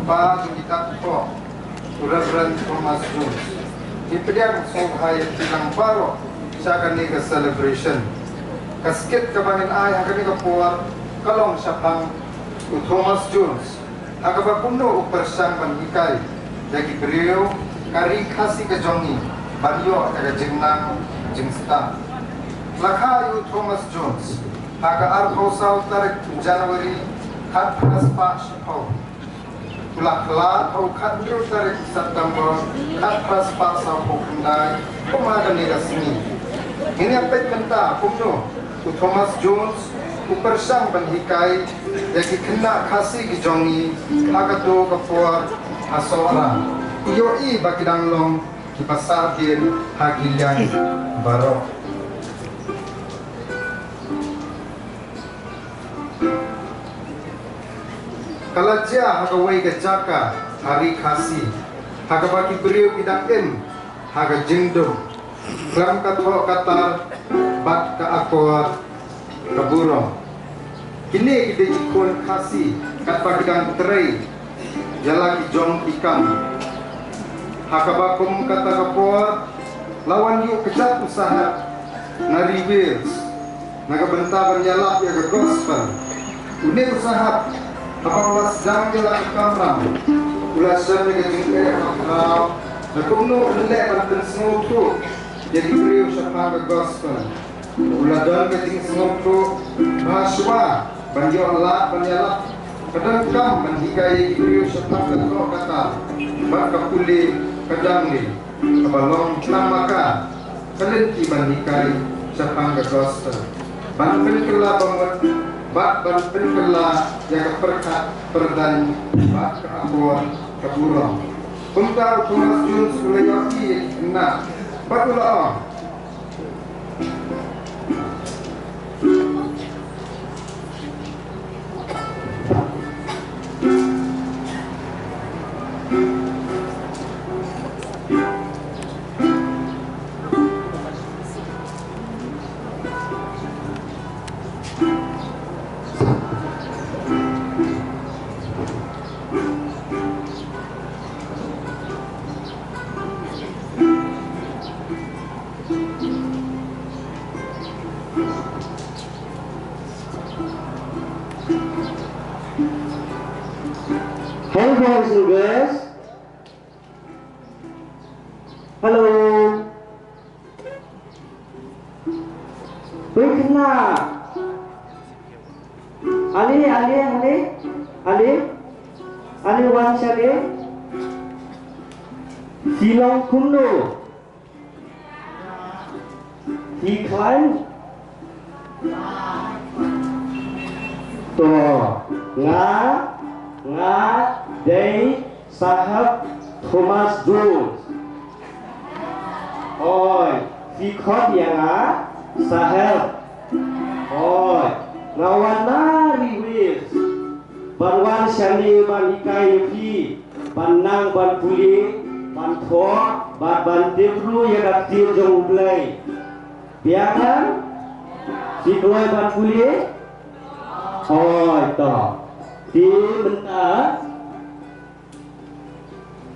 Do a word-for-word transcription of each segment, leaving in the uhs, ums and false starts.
Ba jong i dak thoh, u Reverend Thomas Jones. Ngi pdiang sngewbha ïa phi lang baroh sha kane ka celebration. Ka skit kaba ngin ai ha kane ka por ka long shaphang u Thomas Jones, ha kaba kumno u pyrshang ban hikai ïa ki briew ka ri Khasi ka jong ngi ban ïoh ïa ka jingnang jingstad. La kha ïa u Thomas Jones ha ka arphew saw tarik January khatphra spah shiphew. U la khlad ha u khathynriew tarik September khatphra spah sawphew khyndai kum ha kane ka sngi. Ngin ïa peit mynta kumno u Thomas Jones u pyrshang ban hikai ïa ki khynnah Khasi ki jong ngi ha kato ka por ha Sohra. Ïohi ba ki dang long kiba sah biang ha ki liang baroh. Ka la jia ha kawei ka jaka ha ri Khasi ha kaba ki briew ki dang im ha ka jingdum khlem ka thoh ka tar bad ka akor ka burom. Kine ki dei ki khun Khasi katba ki dang trei ïa la ki jong ki kam. Ha kaba kum kata ka por la wan ïuh kjat u sahep na ri Wales na ka bynta ban ïalap ïa ka gospel. Une u sahep haba u la sdang ïa la ka kamram u la shem ïa ka jingeh ha khraw na kumno un leh ban pynsngewthuh ïa ki briew shaphang ka gospel. U la don ka jingsngewthuh ba shuwa ban ïoh lad ban ïalap ka donkam ban hikai ïa ki briew shaphang ka thoh ka tar bad ka pule ka dang lei kaba long tang ma ka ka lynti ban hikai shaphang ka gospel, ban pynkylla ba mut bad ban pynkylla ïa ka pyrkhat pyrdaiñ bad ka akor ka burom. Kumta u Thomas Jones u la ïohi ïa ki khynnah bad u la ong, Hey, boys and girls. Hello. Peit na. Ale, ale, ale. Ale. Ale wan shane. Phi long kumno? Phi khlaiñ? To, nga, nga dei Sahep Thomas Jones. Oi, phi khot ïa nga Sahep. Oi, nga wan na ri Wales ban wan shane ban hikai ïa phi ban nang ban pule, ban thoh bad ban tip ruh ïa ka ktien jong U Blei. Biang em? Phi kloi ban pule? Oi to. Te mynta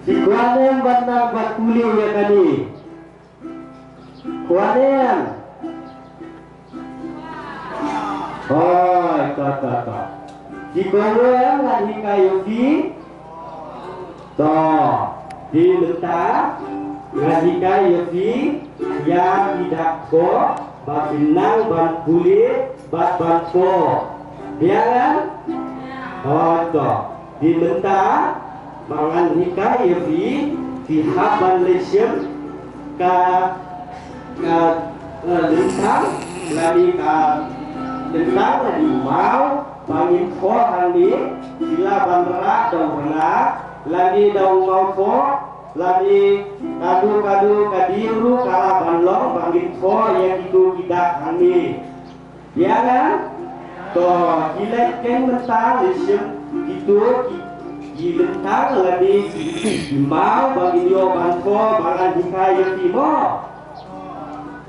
phi kwah em ban nang ban pule ïa kane? Kwah em? Oi to to to. Phi kwah em ngan hikai ïa phi? To, te mynta ngan hikai ïa phi ïa ki dak thoh ba phin nang ban pule bad ban thoh. Biang em? Oi to, te mynta ba ngan hikai ïa phi, phi hap ban leit shim ka ka, eh, lyntang lane ka lyntang lane maw ba ngin thoh hangne, phi lah ban rah da u rnga lane da u mawthoh lane kano kano ka ding ruh ka lah ban long ba ngin thoh ïa kito ki dak hangne. Biang em? To, ki leit keiñ mynta leit shim kito ki, ki lyntang lane ki, ki maw ba ngin ïoh ban thoh ba ngan hikai ïa phi mo.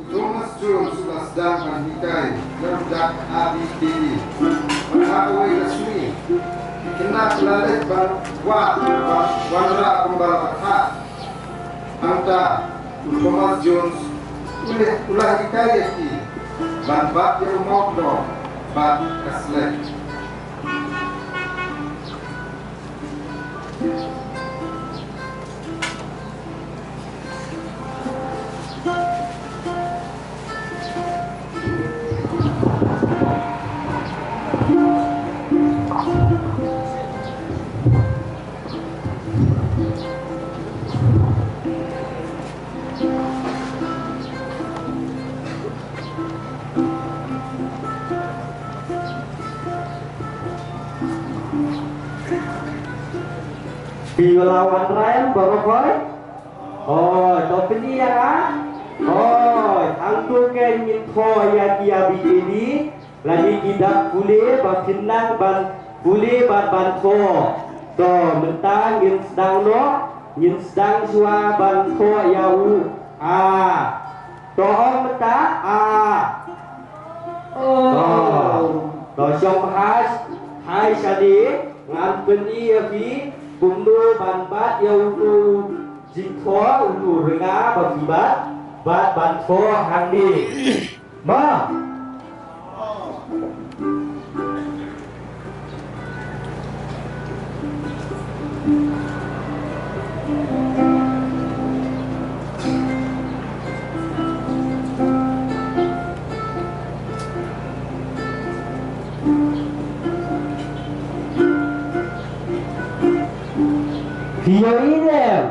Thomas Jones u la sdang ban hikai ïa u dak A B K E. Bad ha kawei ka sngi, ki Kine ki la leit ban wad, ban wanrah kumba la batai. Hangta u Thomas Jones u leh, u la hikai ïa ki ban bat ïa u mawkdor bad ka slek. Phi la wanrah baroh hoi? Hoi, to pynïaid. Hoi, hangto ngin thoh ïa ki A B C D. Lane ki dak pule ba phin nang ban pule bad ban thoh. To mynta ngin sdang noh, ngin sdang shuwa ban thoh ïa u A. To ong mynta A. To, to shong bha, hai shane, ngan pyni ïa phi kumno ban bat ïa uto u jingthoh, uto u rnga ba phi bat, bad ban thoh hangne. Ma. Phi ïohi ne em?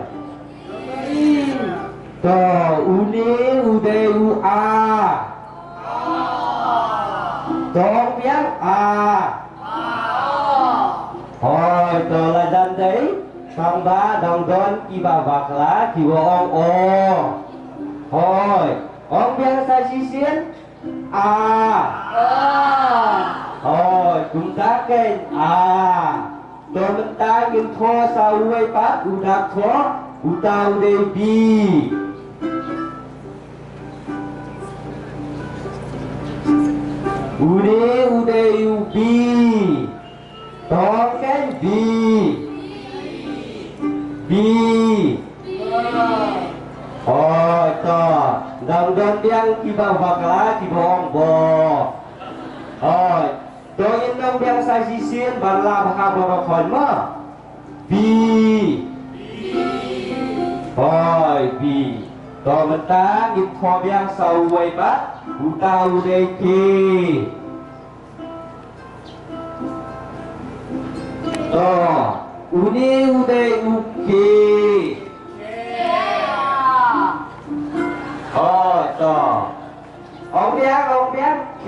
To, une u dei u A. To ong biang A. Hoi, to la jan dei. Tang ba dang don kiba bakla kiba ong O. Hoi, ong biang sa shisien. A. A. Oh, kumta keiñ A. To mynta ngin thoh sa uwei pat u dak thoh, uta u dei B. Une u dei u B. To keiñ B. B. Hoi, to. Dang don biang kiba bakla kiba ong Bo. Hoi. To ngin ong biang sa shisien ban lah bha baroh hoi mo. B. Hoi, B. To mynta ngin thoh biang sa uwei pat, uta u dei K. To, une u dei u K. Hoi, to. Ong biang, ong biang, K.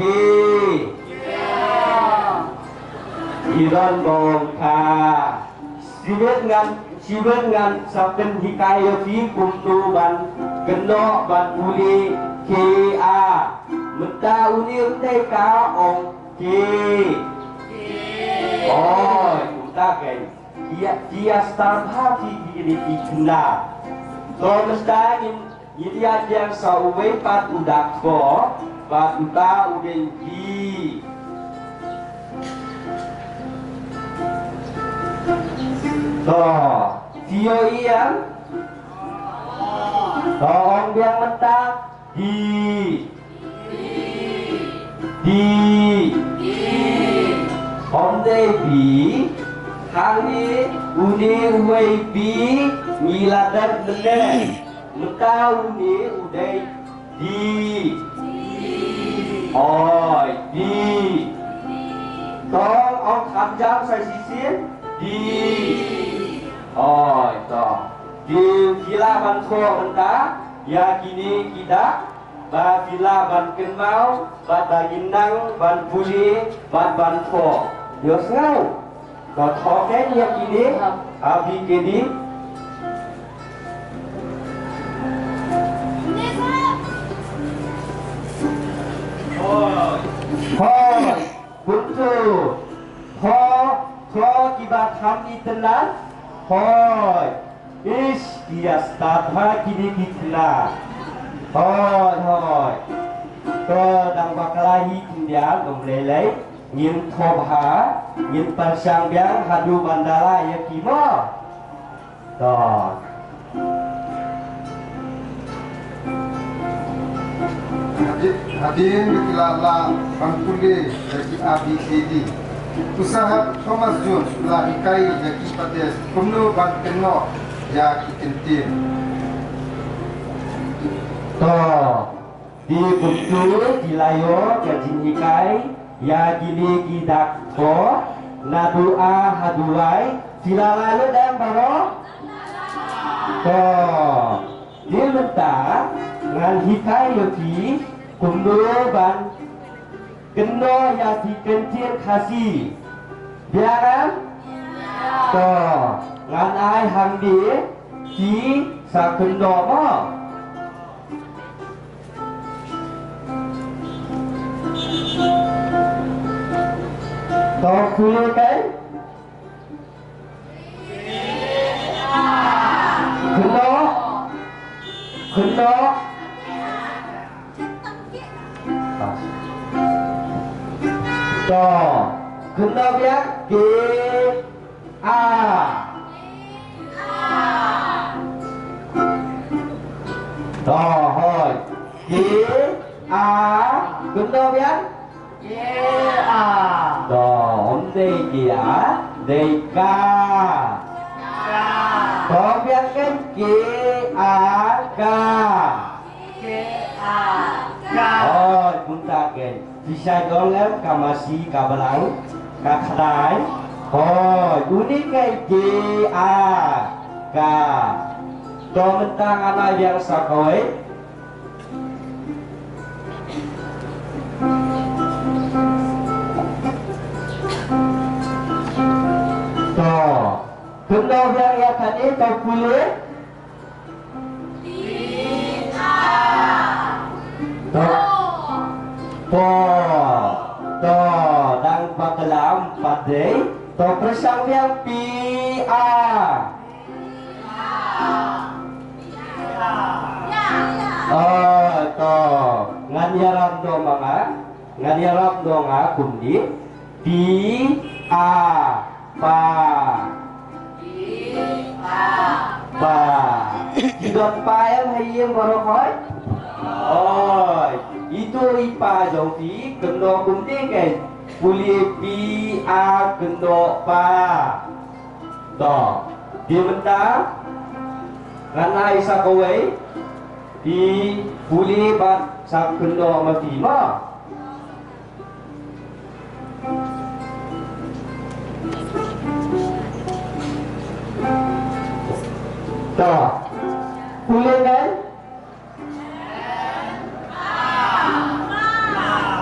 Ki don bong ka. Shibit ngan, shibit ngan sa pynhikai ïa phi kumto ban kynnoh ban pule K A. Mynta une u dei ka ong K. Oi, kumta keiñ. Ïa, ïa stad bha phi kine ki khynnah. To mynta ngin, ngin ïa ïeng sa uwei pat u dak thoh, bad uta u dei B. To, phi ïohi ïa. To ong biang mynta. D. D. Ym dei B. Hangne une uwei B ngi la dep mynne. Mynta une u dei D. Oi, D. To ong kham jam sa shisien. D. Oi, to. Phi, phi lah ban thoh mynta ïa kine ki dak, ba phi lah ban kynmaw, bad ba ngin nang ban pule bad ban thoh. Ïohsngew. Ka thoh keiñ ïa kine, A B C D. Hoi. Kumto. Thoh, thoh kiba kham itynnad. Hoi. Ish, ki ïa stad bha kine ki khynnah. Hoi, hoi. To dang bakla hi khyndiat, ym lei lei. Ngin thoh bha, ngin pyrshang biang haduh ban da la ïa ki mo. To. Hadien, hadien ba ki la lah ban pule ïa ki A B C D, u Saheb Thomas Jones u la hikai ïa ki pat de kumno ban kynnoh ïa ki kyntien. To. Te kumtu phi la ïoh ka jinghikai ïa kine ki dak ko, naduh A haduh Y. Phi la lah lut em baroh? To. Te mynta ngan hikai ïa phi kumno ban kynnoh ïa ki kyntien Khasi. Biang em? To. Ngan ai hangne phi sa kynnoh mo. To, pule kan? Kynnoh. Kynnoh. To. Kynnoh biang, K A. To, hooid. K A. Kynnoh biang? K A. To, ym dei K A, dei K. K. To, biang kan, K A, K. K A K. Hooid, kumta kein. Phi shait ong em, ka masi, ka balang, ka khyndai. Hooid, une kein K A K. To mynta ngan ai biang sa kawei. To. Kynnoh biang ïa kane, to pule. To. Po. To, dang baklam pat dei. To pyrshang biang, P A. Oh, to. Ngan ïarap noh ma nga. Ngan ïarap noh ma nga kumne. P A. Pa. Pa. Ki don pa em ha ïing baroh hooid? Hooid. Ito i pa jong phi kynnoh kumne kein. Pule P A kynnoh pa. To. Te mynta ngan ai sa kawei. Phi pule bad sa kynnoh ma phi mo. To. Pule kan?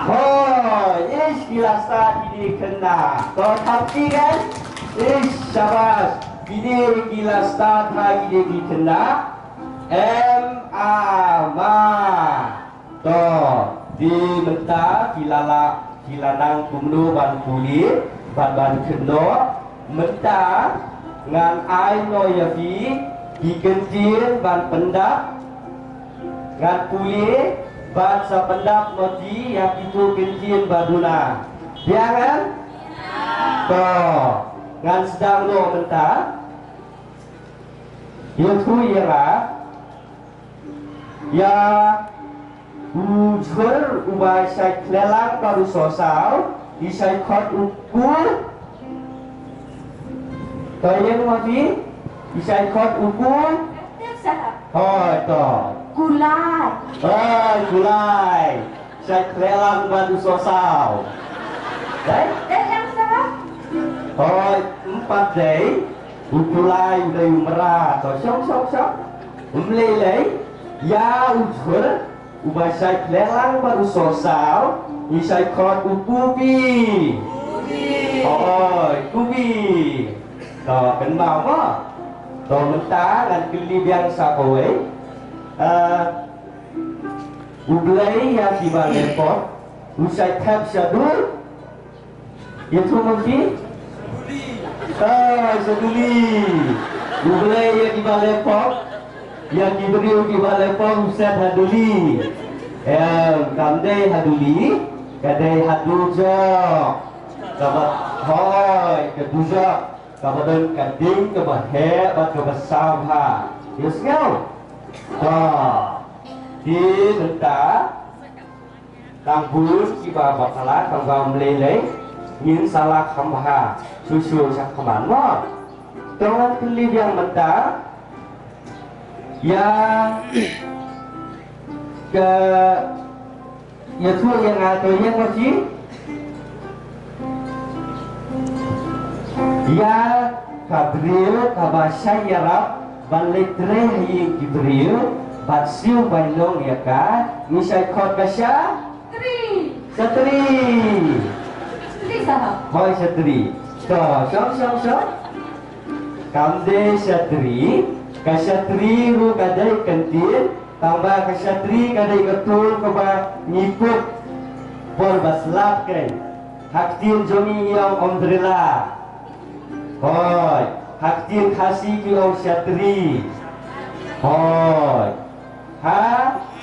Hooid, ish, ki la stad kine ki khynnah. To, thap kti kan? Ish, shabash. Kine ki la stad ha kine ki khynnah. M A, ma. To, te mynta phi la lah, phi la nang kumno ban pule bad ban kynnoh. Mynta ngan ai noh ïa phi ki kyntien ban pyndap. Ngan pule bad sa pyndap noh ïa kito ki kyntien ba duna. Biang em? To, ngan sdang noh mynta. Ïathuh ïa nga. Ïa u jhur uba shait khleh lang bad u sohsaw, i shait khot u ku. To ïeng ma phi, i shait khot u ku. Hooid to. Kulai. Hooid, kulai. Shait khleh lang bad u sohsaw. Dei? Dei, Yang Saheb. Hooid, ym pat dei. U kulai u dei u mrad. To shong, shong, shong. Ym lei lei. Ïa u jhur uba shait khleh lang bad u sohsaw, i shait khot u kubi. Kubi. Hooid, kubi. To kynmaw mo. To mynta ngan kylli biang sa kawei. Eh, U Blei ïa kiba leh pop u shait thep sha dur. Ïathuh ma phi? Ah, sha duli. U Blei ïa kiba leh pop, ïa ki briew kiba leh pop u set ha duli. Em, kam dei ha duli, ka dei ha dujok. Kaba, hoi, ka dujok kaba don ka ding kaba heh bad kaba saw bha. Ïohsngew? To. Te mynta tang bun kiba bakla, tang ba ym lei lei, ngin sa lah kham bha shuh shuh shakhmat mo. To ngan kylli biang mynta. Ïa ka, ïathuh ïa nga, to ïa nga shi. Ïa ka briew kaba shah ïarap ban leit trei ha ïing ki briew bad siew bainong ïa ka, ngi shait khot ka sha? Shatri. Shatri. Shatri sahab. Hoi, shatri. To, shong, shong, shong. Kam dei shatri, ka shatri ruh ka dei kyntien, tangba ka shatri ka dei ka tur kaba ngi put por ba slap kein. Ha ktien jong ngi ngi ong umbrella. Hoi, ha ktien Khasi ki ong shatri. Hoi. Ha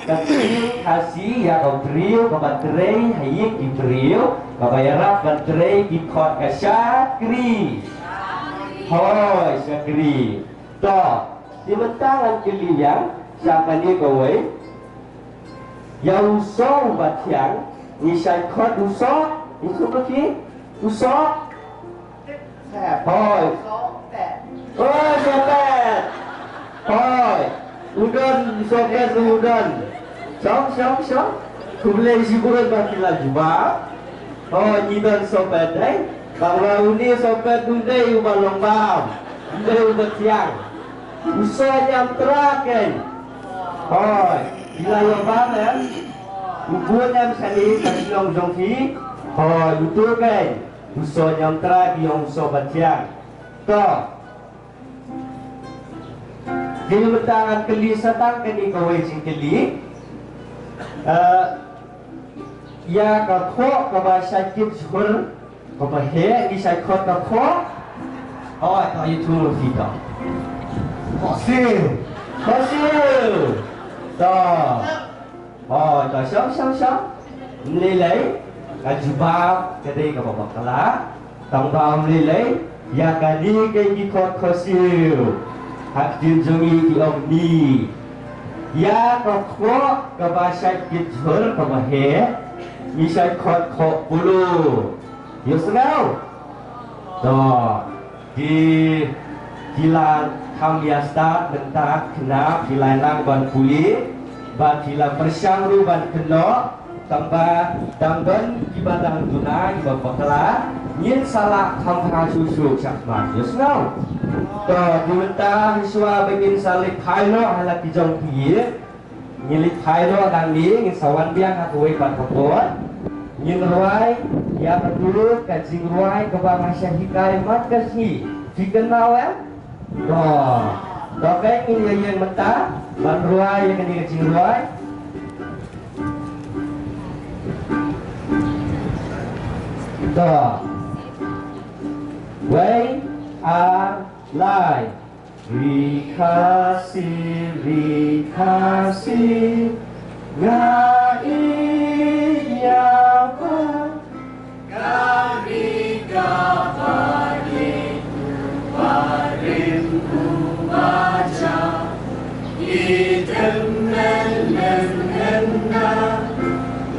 ka ktien Khasi ïa ka briew kaba trei ha ïing ki briew, kaba ïarap ban trei ki khot ka shakri. Hoi, shakri. To, te mynta ngan kylli biang sha kane kawei. Ïa u soh uba thiang ngi shait khot u soh, u soh ka ki? U soh? Hoi. Hoi, sohpet. Hoi. U don, sohpet u don. Shong, shong, shong. Khublei shibun ba phi la jubab. Hoi, ngi don sohpet dei. Tangba une sohpet um dei uba long bam. Um dei uba thiang. U soh ñiamtra kein. Hoi, phi la ïoh bam em? U bun em shane sha shnong jong phi? Hoi, utu kein. U soh ñiamtra ki ong u soh ba thiang. To. Te mynta ngan kylli sa tang kane kawei jingkylli. Eh, ïa ka khoh kaba shait kit jhur kaba heh ngi shait khot ka khoh? Oh, to ïathuh phi to. Khohsiew. Khohsiew. To. Oh, to shong, shong, shong. Ym lei lei, ka jubab ka dei kaba bakla. Tangba ym lei lei, ïa kane kein ngi khot khohsiew. Ha ktien jong ngi ki ong ni. Ïa ka khoh kaba shait kit jhur kaba heh ngi shait khot khoh polo. Ïohsngew? To. Ki, ki la kham ïa stad mynta khnang ki la nang ban pule, ba ki la pyrshang ruh ban kynnoh, tangba dang don kiba dang duna kiba bakla, ngin sa lah kham bha shuh shuh shakhmat. Ïohsngew? To, te mynta shuwa ba ngin sa leit phai noh ha la ki jong ki ïing. Ngi leit phai noh nangne, ngin sa wan biang ha kawei pat ka por. Ngin rwai ïa katu ka jingrwai kaba nga shah hikai mat ka sngi. Phi kynmaw em? To. To, kaei ngin ïa ïeng mynta ban rwai ïa kane ka jingrwai. To. Wei, ar, lai. Ri Khasi, ri Khasi, nga ïeit ïa phi. Ka ri kaba ïeit, u barim u baja, ki tymmen lyngnga,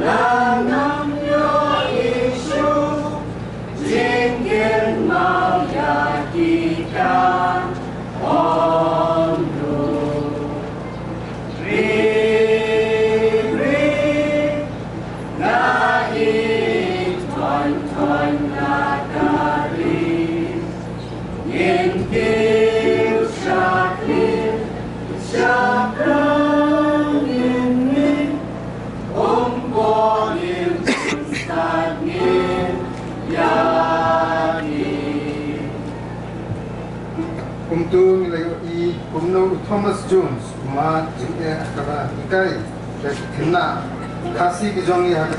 la ngam ïohi shuh. Jingkynmaw ïa kita ong ruh. Ri, ri, nga ïeit thon thon na ka ri. Ngin kiew shakri, shaphrang ngin mih. Kumta ngi la ïohi kumno u Thomas Jones u mad jingeh ha kaba hikai ïa ki khynnah Khasi ki jong ngi ha ka